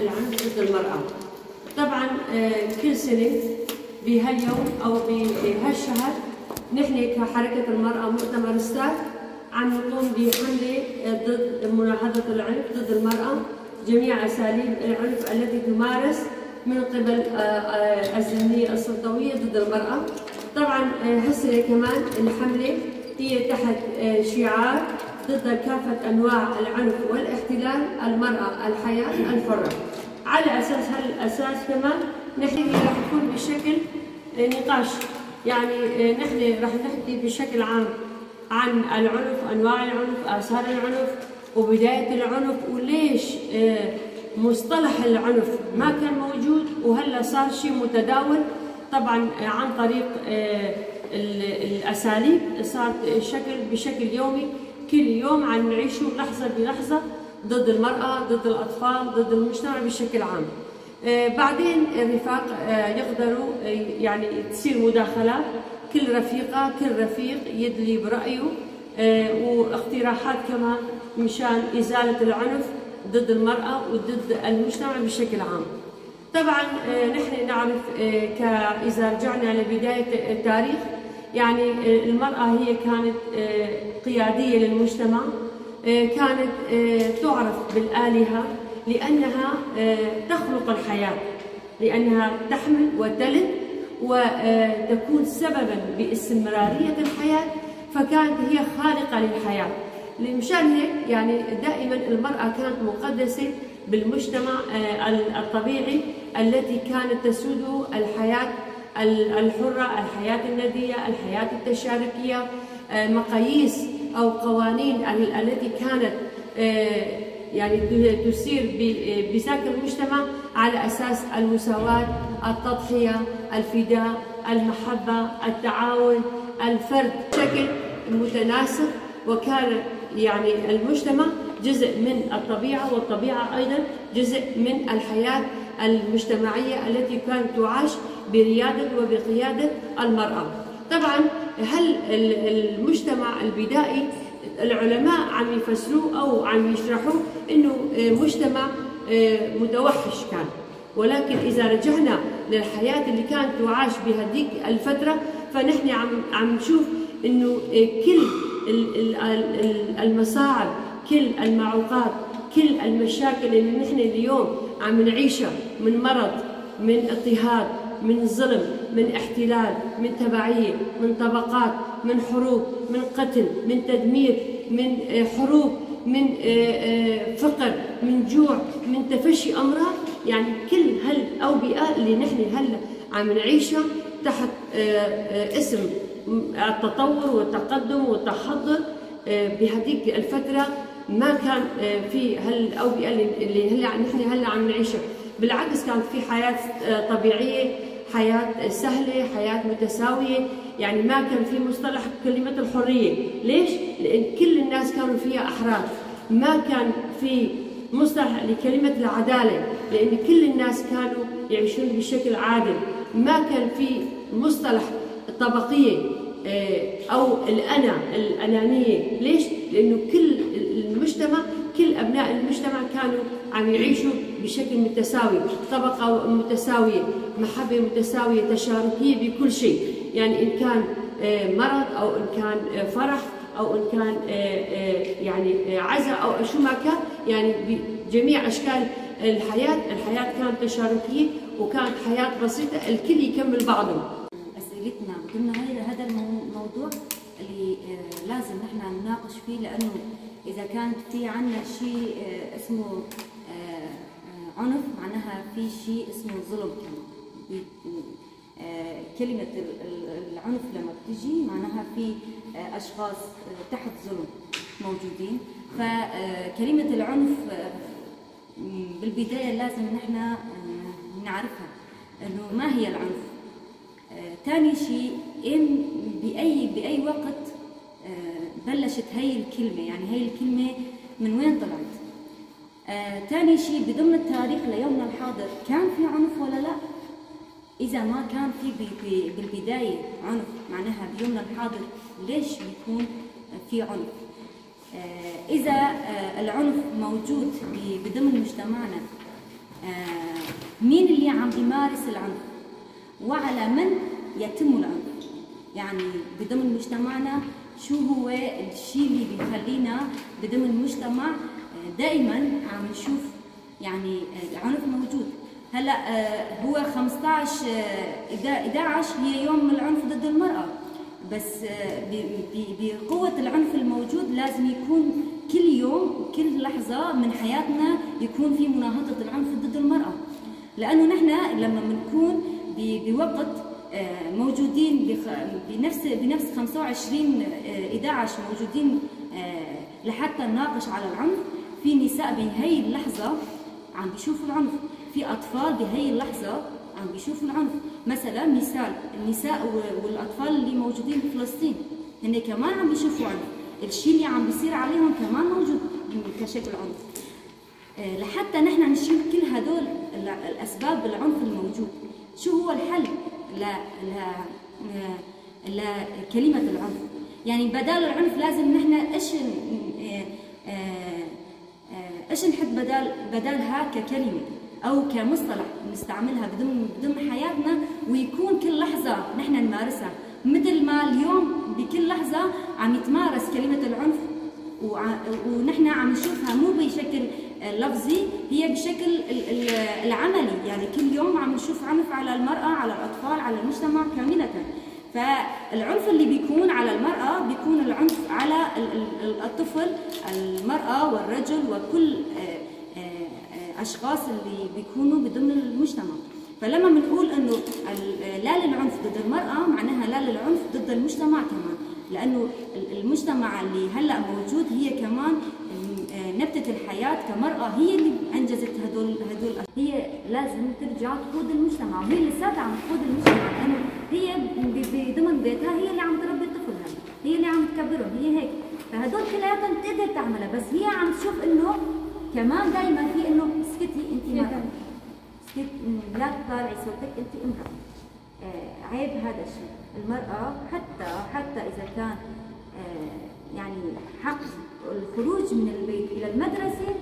العنف ضد المرأة. طبعا كل سنة بهاليوم أو بهالشهر نحن كحركة المرأة مؤتمر ستار عم نقوم بحملة ضد مناهضة العنف ضد المرأة، جميع أساليب العنف التي تمارس من قبل الذهنية السلطوية ضد المرأة. طبعا هالسنة كمان الحملة هي تحت شعار ضد كافة أنواع العنف والاحتلال، المرأة الحياة الحرة. على أساس هالأساس كمان نحن رح تكون بشكل نقاش، يعني نحن رح نحكي بشكل عام عن العنف، أنواع العنف، آثار العنف، وبداية العنف، وليش مصطلح العنف ما كان موجود وهلا صار شيء متداول. طبعا عن طريق الأساليب صارت بشكل يومي، كل يوم عم نعيشه لحظة بلحظة ضد المرأة، ضد الأطفال، ضد المجتمع بشكل عام. بعدين الرفاق يقدروا يعني تصير مداخلات، كل رفيقة كل رفيق يدلي برأيه، واقتراحات كمان مشان إزالة العنف ضد المرأة وضد المجتمع بشكل عام. طبعا نحن نعرف إذا رجعنا لبداية التاريخ، يعني المرأة هي كانت قيادية للمجتمع، كانت تعرف بالآلهة لأنها تخلق الحياة، لأنها تحمل وتلد وتكون سببا باستمرارية الحياة، فكانت هي خالقة للحياة. مشان هيك يعني دائما المرأة كانت مقدسة بالمجتمع الطبيعي التي كانت تسود الحياة الحرة، الحياة الندية، الحياة التشاركية، مقاييس أو قوانين التي كانت يعني تسير بذاك المجتمع على أساس المساواة، التضحية، الفداء، المحبة، التعاون، الفرد بشكل متناسق. وكان يعني المجتمع جزء من الطبيعة، والطبيعة أيضا جزء من الحياة المجتمعية التي كانت تعاش بريادة وبقيادة المرأة. طبعا هل المجتمع البدائي العلماء عم يفسروه أو عم يشرحوه إنه مجتمع متوحش كان، ولكن إذا رجعنا للحياة اللي كانت تعاش بهذيك الفترة فنحن عم نشوف إنه كل المصاعب، كل المعوقات، كل المشاكل اللي نحن اليوم عم نعيشها من مرض، من اضطهاد، من ظلم، من احتلال، من تبعية، من طبقات، من حروب، من قتل، من تدمير، من حروب، من فقر، من جوع، من تفشي أمراض، يعني كل هالأوبئة اللي نحن هلا عم نعيشها تحت اسم التطور والتقدم والتحضر، بهذيك الفترة ما كان في هالأوبئة اللي هلا نحن هلا عم نعيشها. بالعكس كانت في حياة طبيعية، حياة سهلة، حياة متساوية، يعني ما كان في مصطلح كلمة الحرية. ليش؟ لأن كل الناس كانوا فيها أحرار. ما كان في مصطلح لكلمة العدالة، لأن كل الناس كانوا يعيشون بشكل عادل. ما كان في مصطلح الطبقية أو الأنا، الأنانية. ليش؟ لأنه كل المجتمع، كل أبناء المجتمع كانوا عم يعيشوا بشكل متساوي، طبقة متساوية، محبة متساوية، تشاركية بكل شيء، يعني إن كان مرض أو إن كان فرح أو إن كان يعني عزاء أو شو ما كان، يعني بجميع أشكال الحياة، الحياة كانت تشاركية وكانت حياة بسيطة، الكل يكمل بعضه. أسئلتنا ضمن هذا الموضوع اللي لازم نحن نناقش فيه، لأنه إذا كان في عنا شيء اسمه عنف معناها في شيء اسمه ظلم كمان. كلمة العنف لما بتجي معناها في أشخاص تحت ظلم موجودين، فكلمة العنف بالبداية لازم نحن نعرفها إنه ما هي العنف. ثاني شيء بأي وقت بلشت هي الكلمة، يعني هي الكلمة من وين طلعت؟ ثاني شيء بضمن التاريخ ليومنا الحاضر كان في عنف ولا لا؟ إذا ما كان في بالبداية عنف معناها بيومنا الحاضر ليش بيكون في عنف؟ إذا العنف موجود بضمن مجتمعنا مين اللي عم بيمارس العنف وعلى من يتم العنف. يعني بضمن مجتمعنا شو هو الشيء اللي بيخلينا بضمن المجتمع دائما عم نشوف يعني العنف موجود. هلا هو 15/11 هي يوم العنف ضد المرأة، بس بقوة العنف الموجود لازم يكون كل يوم وكل لحظة من حياتنا يكون في مناهضة العنف ضد المرأة، لأنه نحن لما بنكون بوقت موجودين بنفس 25/11 موجودين لحتى نناقش على العنف، في نساء بهي اللحظة عم بيشوفوا العنف، في أطفال بهي اللحظة عم بيشوفوا العنف. مثلا مثال النساء والأطفال اللي موجودين بفلسطين هن كمان عم بيشوفوا عنف، الشيء اللي عم بيصير عليهم كمان موجود كشكل عنف. لحتى نحن نشيل كل هدول الأسباب العنف الموجود، شو هو الحل لكلمة العنف؟ يعني بدال العنف لازم نحن ايش نحط بدالها ككلمة أو كمصطلح نستعملها بضمن حياتنا، ويكون كل لحظة نحن نمارسها، مثل ما اليوم بكل لحظة عم يتمارس كلمة العنف ونحن عم نشوفها مو بشكل لفظي، هي بشكل العملي. يعني كل يوم عم نشوف عنف على المرأة، على الأطفال، على المجتمع كاملة. فالعنف اللي بيكون على المرأة بيكون العنف على الطفل، المرأة والرجل وكل أشخاص اللي بيكونوا بضمن المجتمع. فلما بنقول إنه لا للعنف ضد المرأة، معناها لا للعنف ضد المجتمع كمان، لأنه المجتمع اللي هلأ موجود هي كمان نبتة الحياة كمرأة، هي اللي أنجزت هدول. هي لازم ترجع تقود المجتمع، وهي لساتها عم تقود المجتمع، لأنه هي بضمن بيتها هي اللي عم تربي طفلها، هي اللي عم تكبره، هي هيك. فهدول كلياتهم بتقدر تعملها، بس هي عم تشوف إنه كمان دائما في إنه اسكتي أنت مرأة، اسكتي لا تطالعي صوتك أنت امرأة. عيب هذا الشيء. المرأة حتى إذا كان يعني حق الخروج من البيت إلى المدرسة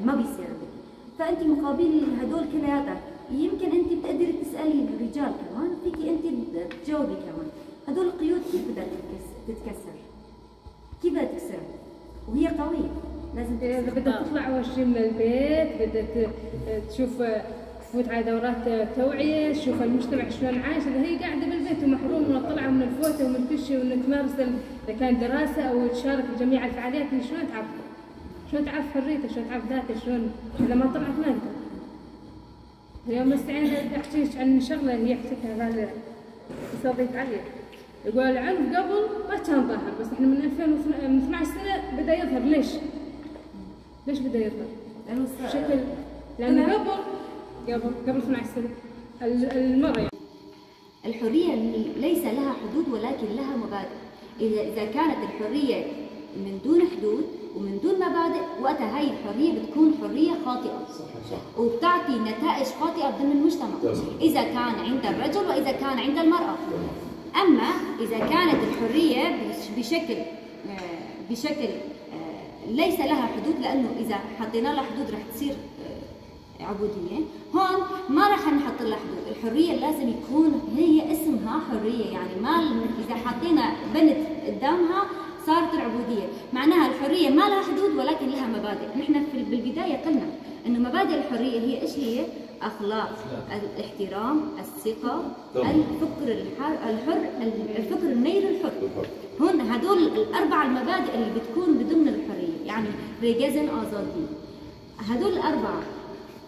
ما بيصير عندك، فأنت مقابل هدول كلياتك يمكن أنت بتقدري تسألي الرجال كمان، فيكي أنت تجاوبي كمان. هدول القيود كيف بدها تتكسر؟ كيف بدها تكسرها؟ وهي قوية لازم تكسر. إذا بدها تطلع أول شيء من البيت، بدها تشوف، تفوت على دورات توعية، تشوف المجتمع شلون عايش. إذا هي قاعدة بالبيت ومحرومة من الطلعة ومن الفوتة ومن كل شيء، وإنه تمارس إذا كان دراسة أو تشارك في جميع الفعاليات، شلون تعرف؟ شلون تعرف حريتها؟ شلون تعرف ذاتها؟ شلون إذا ما طلعت ما تقدر. اليوم بس أنا أحكي عن شغلة هي حكيتها هذا صديق علي، يقول العنف قبل ما كان ظاهر، بس إحنا من 2012 سنة بدأ يظهر. ليش؟ ليش بدأ يظهر؟ لأنه بشكل، لأنه قبل 12 سنة المرأة يعني. الحرية ليس لها حدود ولكن لها مبادئ. إذا كانت الحرية من دون حدود ومن دون مبادئ، وقتها هاي الحرية بتكون حرية خاطئة. صح. وبتعطي نتائج خاطئة ضمن المجتمع. إذا كان عند الرجل وإذا كان عند المرأة. أما إذا كانت الحرية بشكل ليس لها حدود، لأنه إذا حطينا لها حدود رح تصير عبودية. هون ما رح نحط لها حدود، الحرية لازم يكون هي اسمها حرية، يعني ما إذا حطينا بنت قدامها صارت العبودية. معناها الحرية ما لها حدود ولكن لها مبادئ. نحن بالبداية قلنا إنه مبادئ الحرية هي إيش هي؟ أخلاق، الاحترام، الثقة، الفكر الحر، الفكر النير الحر. هون هدول الأربع المبادئ اللي بتكون بضمن الحرية، يعني ريجازن آزادي. هدول الأربعة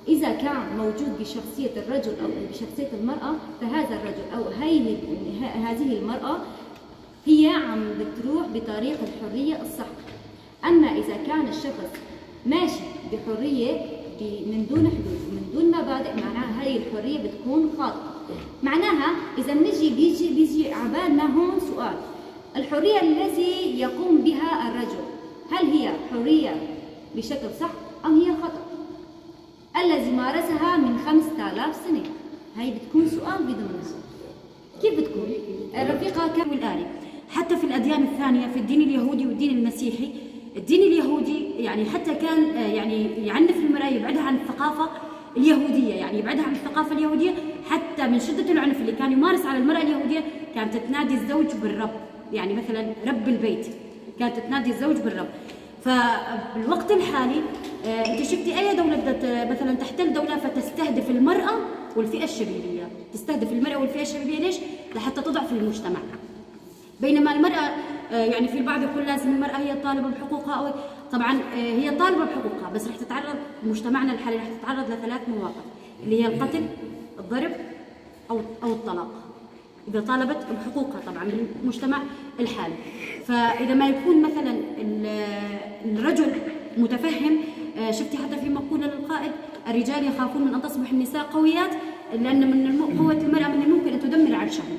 إذا كان موجود بشخصية الرجل أو بشخصية المرأة، فهذا الرجل أو هذه المرأة هي عم بتروح بطريق الحرية الصح. أما إذا كان الشخص ماشي بحرية من دون حدود ومن دون مبادئ، معناها هاي الحرية بتكون خاطئة. معناها إذا بنجي بيجي عبالنا هون سؤال: الحرية الذي يقوم بها الرجل هل هي حرية بشكل صح أم هي خطأ؟ الذي مارسها من 5000 سنة، هاي بتكون سؤال بضمنها. كيف بتكون؟ الرفيقة كان والآلي حتى في الأديان الثانية، في الدين اليهودي والدين المسيحي. الدين اليهودي يعني حتى كان يعني يعنف المرأة، يبعدها عن الثقافة، اليهودية، يعني يبعدها عن الثقافة اليهودية. حتى من شدة العنف اللي كان يمارس على المرأة اليهودية كانت تنادي الزوج بالرب، يعني مثلا رب البيت، كانت تنادي الزوج بالرب. فبالوقت الحالي انت شفتي اي دولة بدها مثلا تحتل دولة فتستهدف المرأة والفئة الشبيبية، تستهدف المرأة والفئة الشبيبية ليش؟ لحتى تضعف المجتمع. بينما المرأة يعني في البعض يقول لازم المرأة هي طالبة بحقوقها، أو طبعا هي طالبة بحقوقها، بس رح تتعرض مجتمعنا الحالي رح تتعرض لثلاث مواقف اللي هي القتل، الضرب، أو الطلاق، إذا طالبت بحقوقها طبعا بالمجتمع الحالي. فإذا ما يكون مثلا الرجل متفهم، شفتي حتى في مقولة للقائد: الرجال يخافون من أن تصبح النساء قويات، لأن من قوة المرأة من الممكن أن تدمر عرشهم،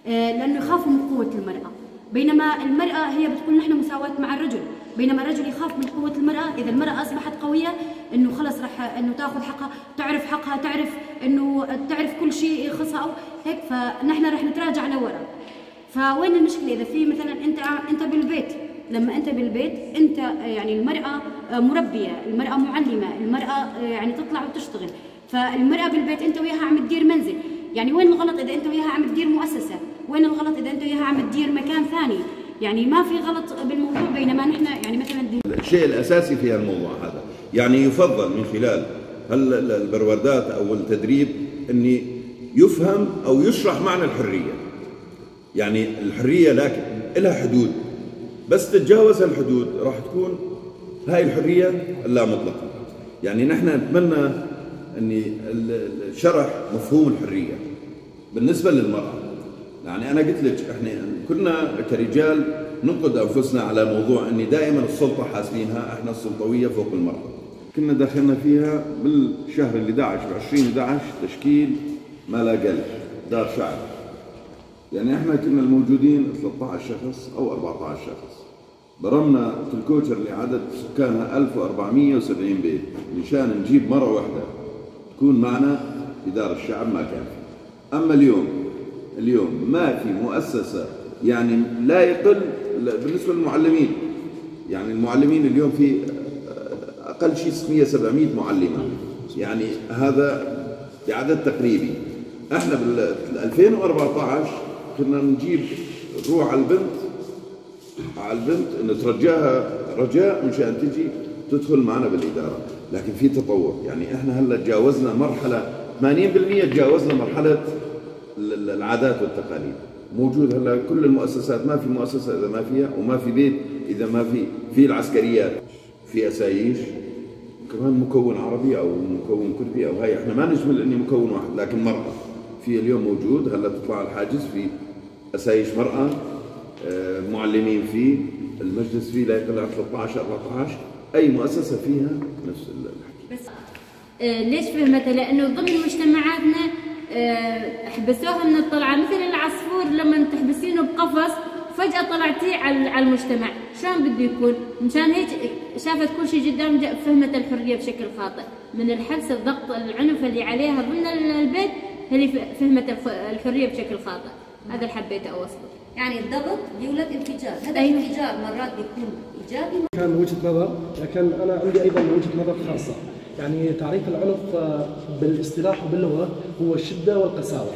لأنه يخافوا من قوة المرأة. بينما المرأة هي بتقول نحن مساواة مع الرجل، بينما الرجل يخاف من قوة المرأة. إذا المرأة أصبحت قوية إنه خلص رح إنه تأخذ حقها، تعرف حقها، تعرف إنه تعرف كل شيء يخصها أو هيك، فنحن رح نتراجع لورا. فوين المشكلة؟ إذا في مثلا أنت بالبيت، لما أنت بالبيت أنت يعني المرأة مربية، المرأة معلمة، المرأة يعني تطلع وتشتغل، فالمرأة بالبيت أنت وياها عم تدير منزل، يعني وين الغلط إذا أنت وياها عم تدير مؤسسة؟ وين الغلط إذا أنت وياها عم تدير مكان ثاني؟ يعني ما في غلط بالموضوع. بينما نحن يعني مثلا الشيء الأساسي في الموضوع هذا يعني يفضل من خلال البروردات أو التدريب أن يفهم أو يشرح معنى الحرية. يعني الحرية لكن لها حدود، بس تتجاوز الحدود راح تكون هاي الحرية اللا مطلقة. يعني نحن نتمنى أن شرح مفهوم الحرية بالنسبة للمرأة. يعني أنا قلت لك إحنا كنا كرجال ننقد أنفسنا على موضوع أن دائما السلطة حاسبينها إحنا السلطوية فوق المرأة. كنا دخلنا فيها بالشهر اللي 11 ب 20 11 تشكيل ما لا قل دار شعب. يعني إحنا كنا الموجودين 13 شخص أو 14 شخص. برمنا الكوتشر اللي عدد سكانها 1470 بيت مشان نجيب مرة واحدة تكون معنا في دار الشعب، ما كان في. أما اليوم ما في مؤسسة، يعني لا يقل بالنسبة للمعلمين، يعني المعلمين اليوم في أقل شيء 600 700 معلمة، يعني هذا بعدد تقريبي. احنا بال 2014 كنا نجيب نروح على البنت نترجاها رجاء مشان تجي تدخل معنا بالإدارة، لكن في تطور. يعني احنا هلا تجاوزنا مرحلة 80%، تجاوزنا مرحلة العادات والتقاليد. موجود هلا كل المؤسسات، ما في مؤسسة إذا ما فيها، وما في بيت إذا ما في العسكريات، في أسايش كمان مكون عربي أو مكون كردي أو هاي، احنا ما نجمل إني مكون واحد، لكن مرأة في اليوم موجود. هلا تطلع الحاجز في أسايش مرأة، معلمين فيه، المجلس فيه لا يقل عن 13 14، أي مؤسسة فيها نفس الحكي. بس ليش فهمتها؟ لأنه ضمن مجتمعاتنا حبسوها من الطلعة، مثل العصفور لما تحبسينه بقفص فجأة طلعتيه على المجتمع، شلون بده يكون؟ مشان هيك شافت كل شيء قدام، فهمت الحرية بشكل خاطئ، من الحبس الضغط العنف اللي عليها ضمن البيت هي فهمت الحرية بشكل خاطئ. هذا اللي حبيت أوصله. يعني الضغط بيولد انفجار، هذا أيوة. الانفجار مرات بيكون إيجابي. كان وجهة نظر، لكن أنا عندي أيضا وجهة نظر خاصة. يعني تعريف العنف بالاصطلاح وباللغة هو الشدة والقساوة.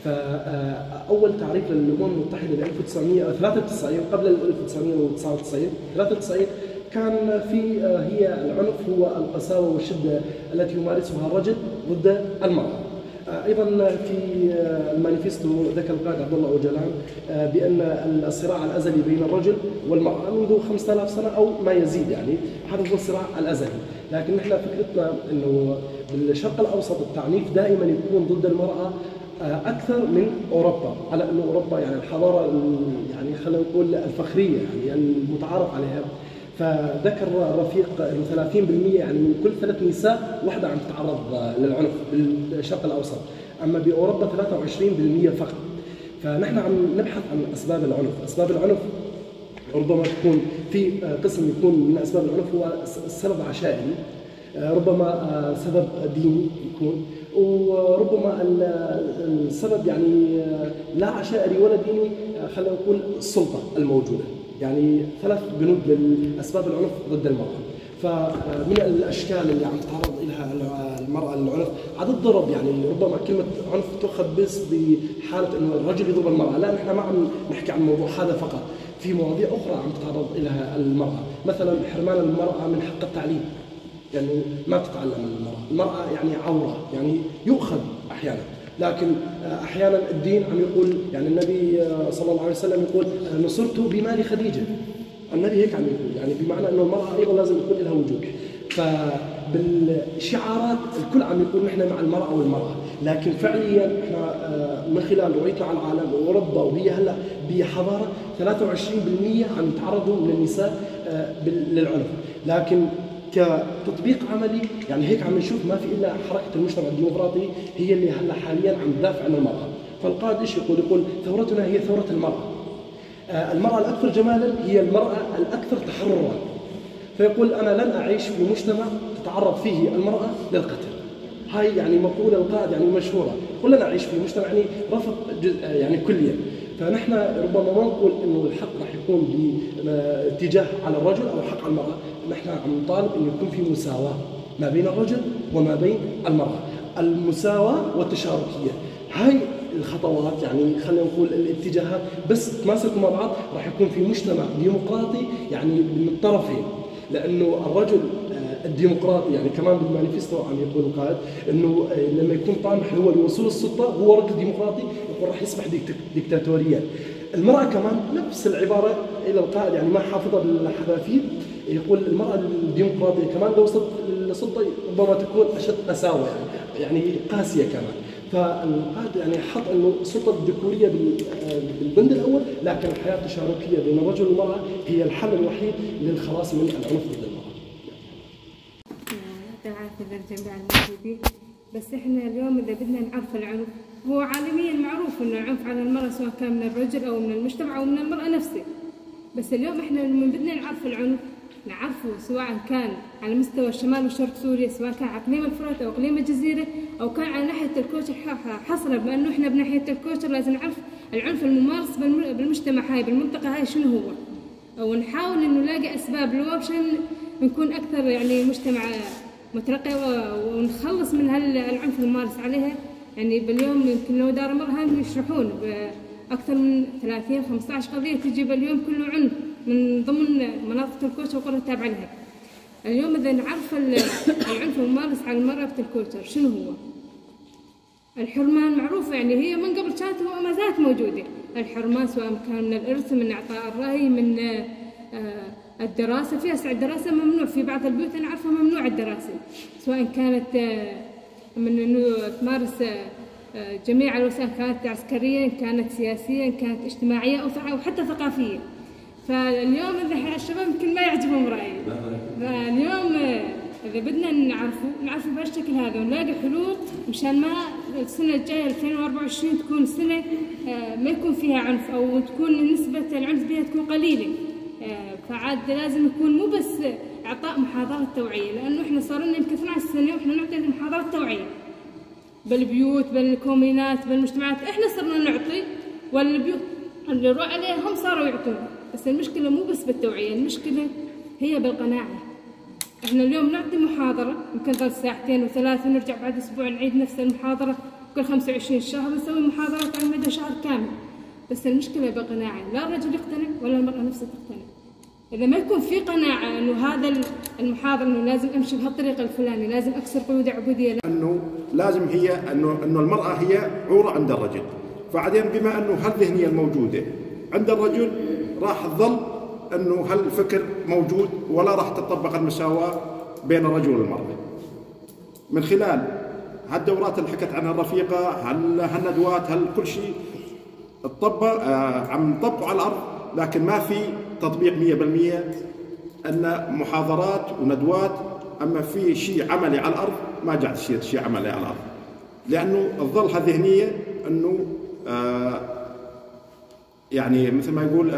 فأول تعريف للأمم المتحدة ب 1993 قبل 1999 93 كان في هي العنف هو القساوة والشدة التي يمارسها الرجل ضد المرأة. ايضا في المانيفستو ذكر القائد عبد الله اوجلان بان الصراع الازلي بين الرجل والمراة منذ 5000 سنة او ما يزيد، يعني هذا هو الصراع الازلي. لكن نحن فكرتنا انه بالشرق الاوسط التعنيف دائما يكون ضد المراة اكثر من اوروبا، على انه اوروبا يعني الحضارة يعني خلينا نقول الفخريه يعني المتعارف عليها. فذكر رفيق انه 30% يعني من كل 3 نساء واحدة عم تتعرض للعنف بالشرق الاوسط، اما باوروبا 23% فقط. فنحن عم نبحث عن اسباب العنف، اسباب العنف ربما تكون في قسم يكون من اسباب العنف هو السبب عشائري، ربما سبب ديني يكون، وربما السبب يعني لا عشائري ولا ديني، خلينا نقول السلطة الموجودة. يعني 3 بنود لأسباب العنف ضد المرأة. فمن الأشكال اللي عم تتعرض لها المرأة للعنف عدد الضرب، يعني ربما كلمة عنف تؤخذ بس بحاله انه الرجل يضرب المراة، لا نحن ما عم نحكي عن الموضوع هذا فقط، في مواضيع اخرى عم تتعرض لها المراة، مثلا حرمان المراة من حق التعليم، يعني ما بتتعلم المرأة، المرأة يعني عورة، يعني يؤخذ أحيانا، لكن أحيانا الدين عم يقول، يعني النبي صلى الله عليه وسلم يقول نصرت بمال خديجة، النبي هيك عم يقول، يعني بمعنى أنه المرأة أيضا لازم يكون لها وجود. فبالشعارات الكل عم يقول نحن مع المرأة والمرأة، لكن فعليا احنا من خلال رؤيتنا على العالم وأوروبا وهي هلا بحضارة 23% عم يتعرضوا من النساء للعنف، لكن كتطبيق عملي يعني هيك عم نشوف ما في الا حركة المجتمع الديمقراطي هي اللي هلا حاليا عم تدافع عن المراة. فالقائد ايش يقول؟ يقول ثورتنا هي ثورة المراة. المراة الاكثر جمالا هي المراة الاكثر تحررا. فيقول انا لن اعيش في مجتمع تتعرض فيه المراة للقتل. هاي يعني مقولة القائد يعني مشهورة، يقول لن اعيش في مجتمع يعني رفض يعني كليا. فنحن ربما ما نقول انه الحق راح يكون باتجاه على الرجل او الحق على المراة، نحن عم نطالب انه يكون في مساواة ما بين الرجل وما بين المراة، المساواة والتشاركيه، هاي الخطوات يعني خلينا نقول الاتجاهات بس تماسكوا مع بعض راح يكون في مجتمع ديمقراطي يعني من الطرفين، لانه الرجل الديمقراطي يعني كمان بالمانيفستو عم يقول القائد انه لما يكون طامح هو لوصول السلطة هو رجل ديمقراطي يقول راح يصبح ديكتاتوريا. المراة كمان نفس العبارة الى القائد يعني ما حافظها بالحذافير، يقول المراة الديمقراطية كمان لو وصلت للسلطة ربما تكون اشد قساوه يعني قاسية كمان. فالقائد يعني حط انه السلطة الذكورية بالبند الاول، لكن الحياة التشاركيه بين الرجل والمراة هي الحل الوحيد للخلاص من العنف ضد المراة. يعطي العافية للجميع الموجودين. بس احنا اليوم اذا بدنا نعرف العنف، هو عالميا معروف انه العنف على المراة سواء كان من الرجل او من المجتمع او من المراة نفسها. بس اليوم احنا لما بدنا نعرف العنف نعرفه سواء كان على مستوى الشمال وشرق سوريا، سواء كان على اقليم الفرات او اقليم الجزيرة، او كان على ناحية الكوشر حصرا، بما انه احنا بناحيه الكوشر لازم نعرف العنف الممارس بالمجتمع هاي بالمنطقة هاي شنو هو، او نحاول انه نلاقي اسباب له عشان نكون اكثر يعني مجتمع مترقي ونخلص من هالعنف الممارس عليها. يعني باليوم يمكن لو دار مرهم يشرحون باكثر من 30 15 قضية تجي باليوم كله عنف من ضمن مناطق الكوشر وقرى التابعة لها. اليوم اذا نعرف العنف الممارس على المرأة الكوشر شنو هو؟ الحرمان معروفة، يعني هي من قبل كانت وما زالت موجودة، الحرمان سواء كان من الإرث، من إعطاء الرأي، من الدراسة. في هسه الدراسة ممنوع في بعض البيوت أنا عارفة ممنوع الدراسة، سواء كانت من إنه تمارس جميع الوسائل، كانت عسكريا، كانت سياسيا، كانت اجتماعية أو حتى ثقافية. فاليوم إذا الشباب يمكن ما يعجبهم رأيي، فاليوم إذا بدنا نعرفه بهالشكل هذا ونلاقي حلول مشان ما السنة الجاية 2024 تكون سنة ما يكون فيها عنف أو تكون نسبة العنف فيها تكون قليلة. فعاد لازم يكون مو بس إعطاء محاضرات توعية، لأنه إحنا صار لنا يمكن 12 سنة وإحنا نعطي محاضرات توعية بالبيوت بالكومينات بالمجتمعات، إحنا صرنا نعطي والبيوت اللي يروح عليها هم صاروا يعطون. بس المشكلة مو بس بالتوعية، المشكلة هي بالقناعة. احنا اليوم نعطي محاضرة يمكن ظل ساعتين وثلاث ونرجع بعد اسبوع نعيد نفس المحاضرة، كل 25 شهر نسوي محاضرات على مدى شهر كامل. بس المشكلة بالقناعة، لا الرجل يقتنع ولا المرأة نفسها تقتنع. إذا ما يكون في قناعة إنه هذا المحاضرة إنه لازم أمشي بهالطريقة الفلانية، لازم أكسر قيود عبودية، إنه لازم هي إنه المرأة هي عورة عند الرجل. فبعدين بما إنه هالذهنية الموجودة عند الرجل راح تظل انه هالفكر موجود ولا راح تطبق المساواة بين الرجل والمرأة. من خلال هالدورات اللي حكت عنها الرفيقة، هالندوات، هالكل شيء تطبق عم نطبقه على الارض، لكن ما في تطبيق 100%. ان محاضرات وندوات، اما في شيء عملي على الارض ما قاعد يصير شيء عملي على الارض، لانه تظل هالذهنية انه يعني مثل ما يقول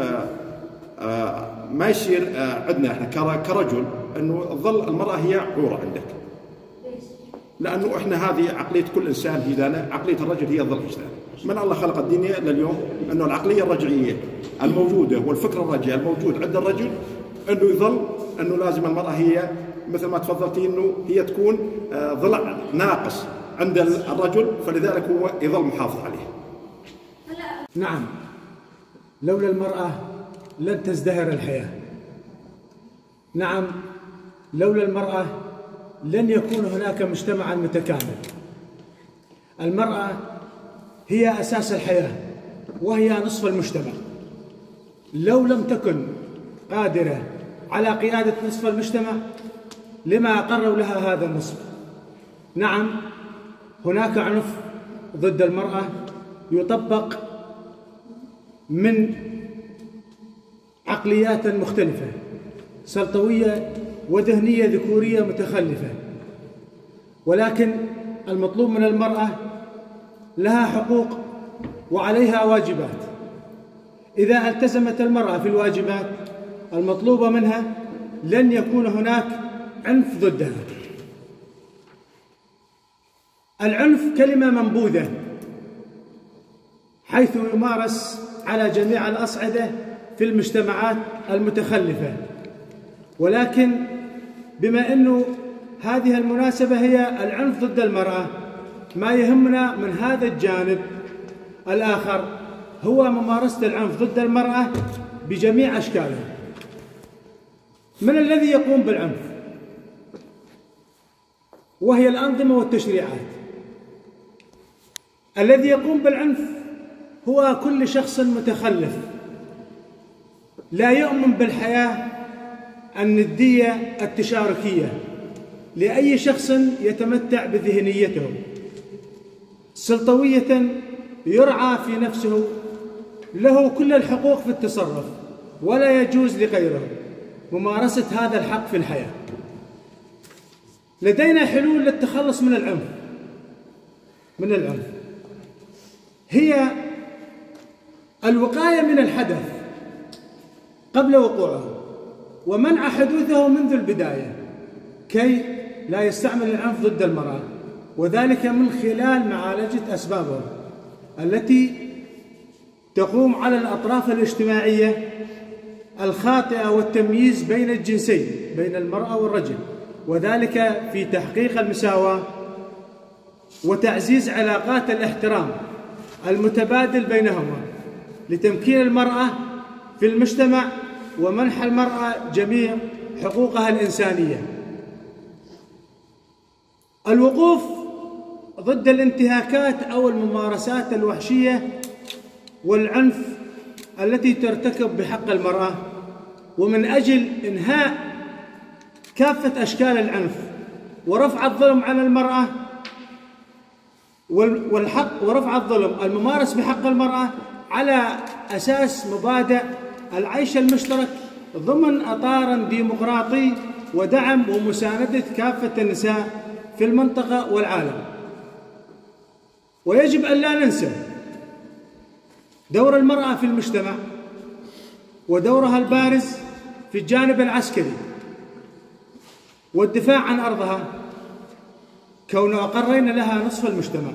ما يصير عندنا احنا كرجل انه تظل المراة هي عورة عندك. ليش؟ لانه احنا هذه عقلية كل انسان هي عقلية الرجل هي تظل هجدانه. من الله خلق الدنيا لليوم انه العقلية الرجعية الموجودة والفكر الرجعي الموجود عند الرجل انه يظل انه لازم المراة هي مثل ما تفضلتي انه هي تكون ضلع ناقص. عند الرجل، فلذلك هو يظل محافظ عليها. نعم، لولا المرأة لن تزدهر الحياة. نعم، لولا المرأة لن يكون هناك مجتمعا متكامل. المرأة هي أساس الحياة وهي نصف المجتمع. لو لم تكن قادرة على قيادة نصف المجتمع لما أقروا لها هذا النصف. نعم، هناك عنف ضد المرأة يطبق من عقليات مختلفة، سلطوية وذهنية ذكورية متخلفة، ولكن المطلوب من المرأة لها حقوق وعليها واجبات. إذا التزمت المرأة في الواجبات المطلوبة منها لن يكون هناك عنف ضدها. العنف كلمة منبوذة حيث يمارس على جميع الأصعدة في المجتمعات المتخلفة، ولكن بما أنه هذه المناسبة هي العنف ضد المرأة، ما يهمنا من هذا الجانب الآخر هو ممارسة العنف ضد المرأة بجميع أشكالها. من الذي يقوم بالعنف؟ وهي الأنظمة والتشريعات. الذي يقوم بالعنف هو كل شخص متخلف لا يؤمن بالحياة الندية التشاركية لأي شخص يتمتع بذهنيته سلطوية، يرعى في نفسه، له كل الحقوق في التصرف ولا يجوز لغيره ممارسة هذا الحق في الحياة. لدينا حلول للتخلص من العنف. هي الوقاية من الحدث قبل وقوعه ومنع حدوثه منذ البداية كي لا يستعمل العنف ضد المرأة، وذلك من خلال معالجة أسبابه التي تقوم على الأطراف الاجتماعية الخاطئة والتمييز بين الجنسين، بين المرأة والرجل، وذلك في تحقيق المساواة وتعزيز علاقات الاحترام المتبادل بينهما لتمكين المرأة في المجتمع ومنح المرأة جميع حقوقها الإنسانية. الوقوف ضد الانتهاكات أو الممارسات الوحشية والعنف التي ترتكب بحق المرأة، ومن أجل إنهاء كافة أشكال العنف ورفع الظلم على المرأة والحق ورفع الظلم الممارس بحق المرأة على أساس مبادئ العيش المشترك ضمن إطار ديمقراطي ودعم ومساندة كافة النساء في المنطقة والعالم. ويجب أن لا ننسى دور المرأة في المجتمع ودورها البارز في الجانب العسكري والدفاع عن أرضها، كون أقرينا لها نصف المجتمع.